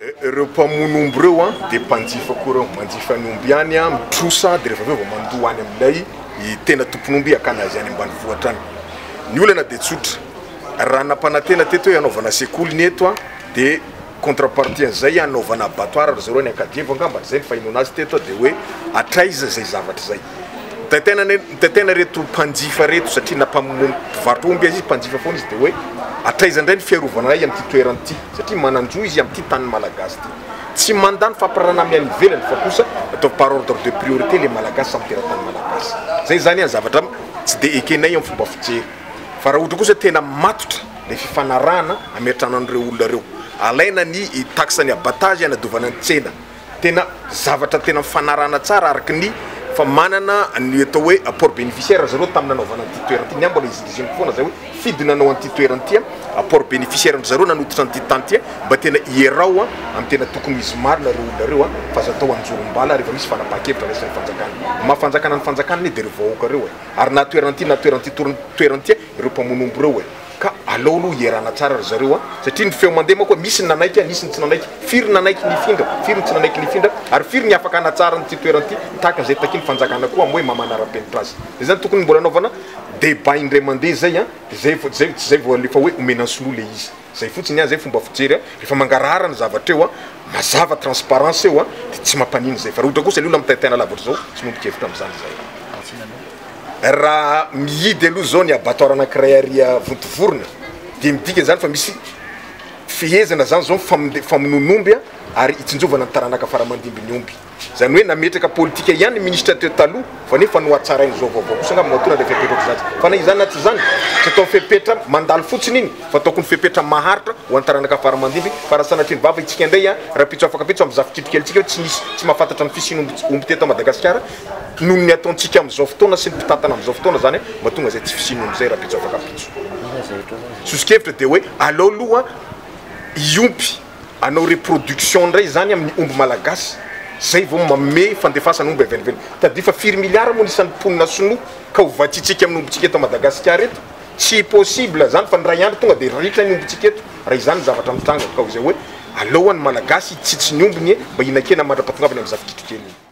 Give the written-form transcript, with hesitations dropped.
Ireo mpamono omby ireo an, dia mpanjifa koa ireo, manjifa ny omby ihany an, mitrosa dia rehefa avy eo vao mandoa any amin'ilay tena tompon'omby hakana azy any ambanivohitra any. Ny olana dia tsotra, raha nampanantena teto hoe hanaovana sekoly ny eto an, dia contrepartie an'izay hanaovana abattoir ry zareo any Ankadievo angamba, izay ny fahenoana azy teto dia hoe hatraiza izay zavatra izay. Mitaintaina anie, mitaintaina ireto mpanjifa ireto satria na mpamono mpivarotra omby aza izy mpanjifa foana izy dia hoe hatraiza indray ny fiarovana anay amin'ity toerana ity satria manan-jo izy amin'ity tanin'ny Malagasy ity. Tsy mandà ny fampirarana amin'ny any ivelany fa kosa ataovy par ordre de priorité le Malagasy samy teratany Malagasy. Zay zany an zavatra tsy dia ekenay amin'ny fomba fijery. Fa raha ohatra kosa tena matotra le fifanarahana ametrahana an'ireo olona ireo, alaina ny taxe ny abattage hanadiovana ny tsena. Tena zavatra tena mifanarahana tsara araka ny fa manana ny atao hoe apport bénéficiaire zareo tamin'ny nanaovana an'ity toerana ity, ny ahy mbola hizingiziniko foana zay hoe fidy nanao an'ity toerana ity apport bénéficiaire ndry zareo nanototra an'ity tany ity mba tena ierao amin'ny tena tokony ho izy marina ireo olona ireo fa aza atao anjorom-bala rehefa misy fanapahan-kevitra raisin'ny fanjakana. Ny maha fanjakana ny fanjakana anie dia ireo vahoaka ireo e! Ary na toerana ity na toerana ity toerana ity ireo mpamono omby ireo e! Ka alao aloha hierana tsara ry zareo a! Satria ny feo mandeha manko hoe misy ny nanaiky a, nisy ny tsy nanaiky. Firy ny nanaiky nifindra, firy ny tsy nanaiky nifindra, ary firy ny afaka hanatsara an'ity toerana ity tahaka an'izay takian'ny fanjakana koa amin'ny hoe maha manara-penitra azy. Zay zany tokony mbola anaovana débat indray mandeha zay a, de zay vao zay zay vao alefa hoe omena ny sinoa le izy. Zay fotsiny ny ahy zay fomba fijery a, rehefa mangarahara ny zavatra eo a, mazava transparence eo a, de tsy mampanino zay. Fa raha ohatra kosa le olona mitaintaina lava ohatr'izao, tsy miombon-kevitra amin'izany zahay. Raha mihidy aloha izao ny abattoir anankiray ary Vontovorona dia midika izany fa misy fehezana izany izao ny famonoan'omby ary hitsinjovana ny taranaka fara-mandimby ny omby. Izany hoe nametraka politika ihany ny minisitra teo taloha fa nefa nohatsarain'izao vaovao kosa angamba matoa nandray fepetra ohatr'izany. Fa na izany na tsy izany, tsy atao fepetra mandalo fotsiny iny fa tokony fepetra maharitra ho an'ny taranaka fara-mandimby fa raha sanatria ny vava itsika indray rahampitso afaka ampitso amin'ny zafikitrikelintsika hoe tsy nisy tsy mahafantatra ny fisian'omby omby teto Madagasikara Noho ny ataontsika amin'izao fotoana sy ny mpitantana amin'izao fotoana izany mahatonga izay tsy fisian'ny omby izay rahampitso afaka ampitso. Soso-kevitra dia hoe aleo aloha hiompy hanao reproduction indray izany amin'ny omby malagasy zay vao manome fandefasana omby avy any ivelany. Tadidio fa firy milliards moa ny isan'ny mponina sinoa ka ho vatsiantsika amin'ny ombintsika eto Madagasikara eto? Tsy possible izany fa ny iray andro tonga dia ritra ny ombintsika eto raha izany ny zavatra mitranga ka izay hoe aleo ny malagasy hitsitsy ny ombiny mba hihinan-kena mandra-pahatongavany amin'ny zafikitrokeliny.